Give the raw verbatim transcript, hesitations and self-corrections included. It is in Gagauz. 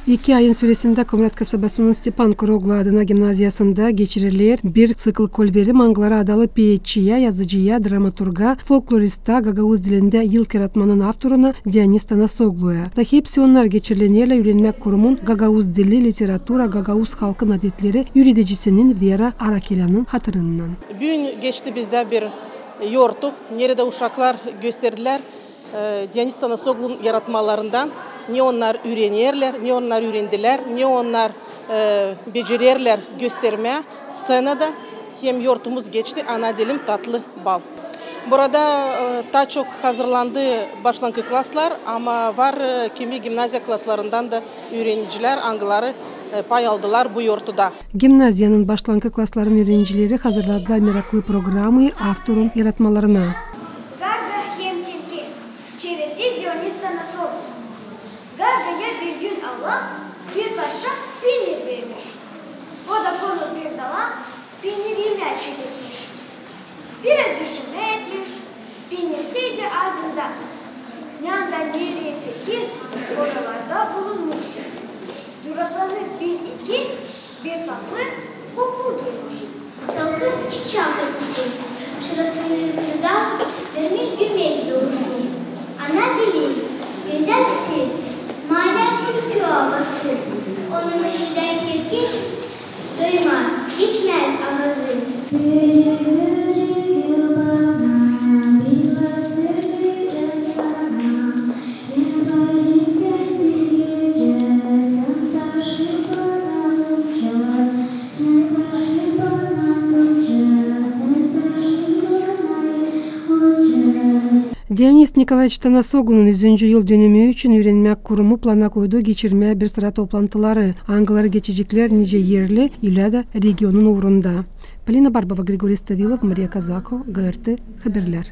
İki ayın süresindä Komrat kasabasının Stepan Kuroglu adına gimnaziyasında geçiriler bir ţikl kolverim, angıları adalı peetçiyä, yazıcıya, dramaturga, folklorista, gagauz dilindä ilk yaratmanın avtoruna Dionis Tanasogluya. Da hepsi onnar geçirilenerlär üürenmäk kurumun gagauz dili, literatura, gagauz halkın adetleri üüredicisinin Vera Arakelânın hatırından. Büün geçti bizdä bir yortu, neredä uşaklar gösterdilär e, Dionis Tanasoglunun yaratmalarından, ne onnar üürenerlär, ne onnar üürendilär, ne onnar e, becererlär göstermää sţenada. Hem yortumuz geçti "Ana dilim tatlı bal". Burada e, taa çok hazırlandı başlankı klaslar, ama var e, kimi gimnaziya klaslarından da üürenicilär, angıları e, pay aldılar bu yortuda. Gimnaziyanın başlankı klasların üürenicileri hazırladılar meraklı programayı avtorun yaratmalarına. Garga hem tilki. Çevirdi Dionis Tanasoglu. Gargaya bir gün Allah bir parça penir vermiş. O da konur bir dala, penir yemää çevirmiş. Biraz düşünmä etmiş, penir seydi aazında. Nända nereyi tilki, oralarda bulunmuş. Duraklanıp bir-iki, bir tatlı koku duymuş. Salkın çiçää kokusu, şurasını yukarıda vermiş güneş dolusu. Ana dili, gözäl ses, manä türkü avası. Onu işidän herkez doymaz, geçmäz avazı. Böcek, böcek, gel bana, bir laf söleyecäm sana. Yapacek bän bir gecä, sän taşıp bana uçarsın, sän taşıp bana uçarsın, sän taşıp bana uçarsın. Dionis Nikolaeviç Tanasoglunun üzüncü yıl dönümü için üürenmäk kurumu plana koydu geçirmää bir sıra toplantıları, angıları geçeceklär nicä erli, ilä dä regionun uurunda. Polina Barbova, Grigoriy Stavilov, Mariya Kazako, GRT Haberlär.